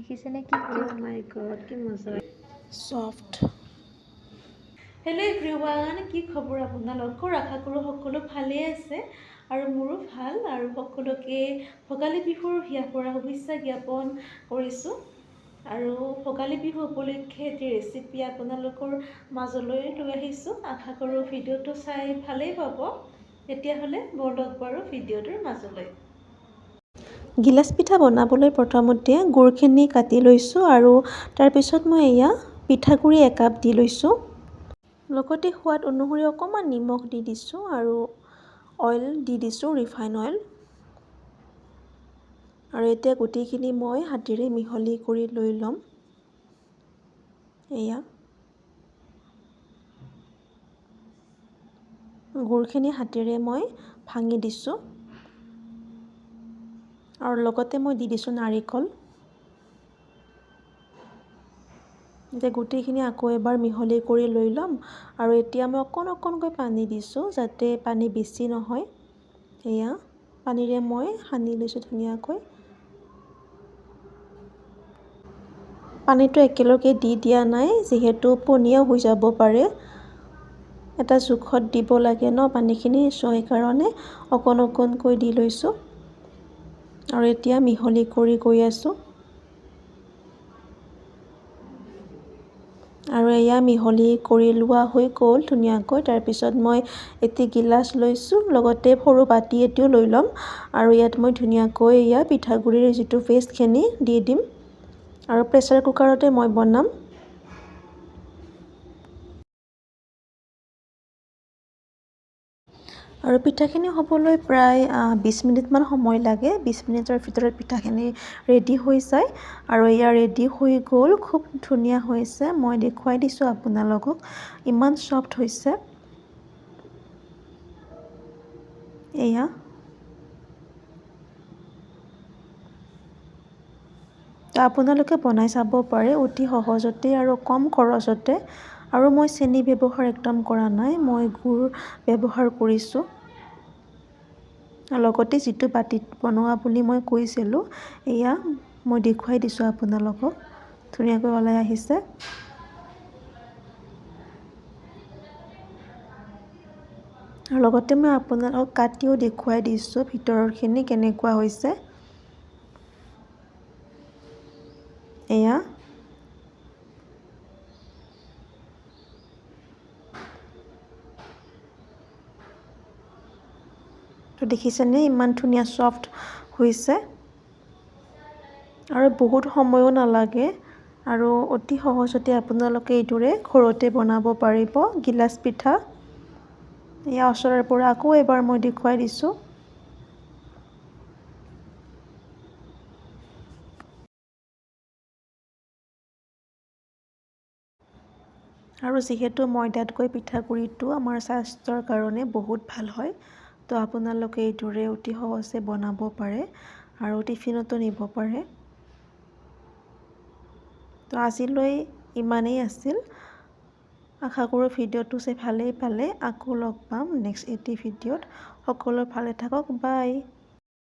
দেখিছেনে কি Oh my God, কি মজা। ছফ্ট। হেল্ল' এভৰিৱান, কি খবৰ আপোনালোকৰ? আশা কৰোঁ সকলো ভালেই আছে আৰু মোৰো ভাল। আৰু সকলোকে ভোগালী বিহুৰ হিয়া ভৰা শুভেচ্ছা জ্ঞাপন কৰিছোঁ। আৰু ভোগালী বিহু উপলক্ষে এটি ৰেচিপি আপোনালোকৰ মাজলৈ লৈ আহিছোঁ। আশা কৰোঁ ভিডিঅ'টো চাই ভালেই পাব। তেতিয়াহ'লে ব'লক বাৰু ভিডিঅ'টোৰ মাজলৈ। গিলাচ পিঠা বনাবলৈ প্ৰথমতে গুড়খিনি কাটি লৈছোঁ আৰু তাৰপিছত মই এয়া পিঠাগুড়ি একাপ দি লৈছোঁ। লগতে সোৱাদ অনুসৰি অকণমান নিমখ দি দিছোঁ আৰু অইল দি দিছোঁ, ৰিফাইন অইল। আৰু এতিয়া গোটেইখিনি মই হাতেৰে মিহলি কৰি লৈ ল'ম। এয়া গুড়খিনি হাতেৰে মই ভাঙি দিছোঁ আৰু লগতে মই দি দিছোঁ নাৰিকল। এতিয়া গোটেইখিনি আকৌ এবাৰ মিহলি কৰি লৈ ল'ম। আৰু এতিয়া মই অকণ অকণকৈ পানী দিছোঁ, যাতে পানী বেছি নহয়। এয়া পানীৰে মই সানি লৈছোঁ ধুনীয়াকৈ। পানীটো একেলগে দি দিয়া নাই, যিহেতু পনীয়া হৈ যাব পাৰে। এটা জোখত দিব লাগে ন পানীখিনি, চ' সেইকাৰণে অকণ অকণকৈ দি লৈছোঁ। আৰু এতিয়া মিহলি কৰি গৈ আছোঁ। আৰু এয়া মিহলি কৰি লোৱা হৈ গ'ল ধুনীয়াকৈ। তাৰপিছত মই এটি গিলাচ লৈছোঁ, লগতে সৰু বাতি এটিও লৈ ল'ম। আৰু ইয়াত মই ধুনীয়াকৈ এয়া পিঠাগুড়িৰ যিটো পেষ্টখিনি দি দিম। আৰু প্ৰেছাৰ কুকাৰতে মই বনাম। আৰু পিঠাখিনি হ'বলৈ প্ৰায় 20 মিনিটমান সময় লাগে। 20 মিনিটৰ ভিতৰত পিঠাখিনি ৰেডি হৈ যায়। আৰু এয়া ৰেডি হৈ গ'ল, খুব ধুনীয়া হৈছে। মই দেখুৱাই দিছোঁ আপোনালোকক, ইমান ছফ্ট হৈছে। এয়া তো আপোনালোকে বনাই চাব পাৰে অতি সহজতে আৰু কম খৰচতে। আৰু মই চেনি ব্যৱহাৰ একদম কৰা নাই, মই গুড় ব্যৱহাৰ কৰিছোঁ। লগতে যিটো বাতিত বনোৱা বুলি মই কৈছিলোঁ, এয়া মই দেখুৱাই দিছোঁ আপোনালোকক, ধুনীয়াকৈ ওলাই আহিছে। আৰু লগতে মই আপোনালোকক কাটিও দেখুৱাই দিছোঁ ভিতৰৰখিনি কেনেকুৱা হৈছে। এয়া তো দেখিছেনে ইমান ধুনীয়া ছফ্ট হৈছে। আৰু বহুত সময়ো নালাগে আৰু অতি সহজতে আপোনালোকে এইদৰে ঘৰতে বনাব পাৰিব গিলাচ পিঠা। এয়া ওচৰৰ পৰা আকৌ এবাৰ মই দেখুৱাই দিছোঁ। আৰু যিহেতু ময়দাতকৈ পিঠাগুড়িটো আমাৰ স্বাস্থ্যৰ কাৰণে বহুত ভাল হয়, তো আপোনালোকে এইদৰে অতি সহজে বনাব পাৰে আৰু টিফিনতো নিব পাৰে। তো আজিলৈ ইমানেই আছিল। আশা কৰোঁ ভিডিঅ'টো চাই ভালেই পালে। আকৌ লগ পাম নেক্সট এটি ভিডিঅ'ত। সকলো ভালে থাকক, বাই।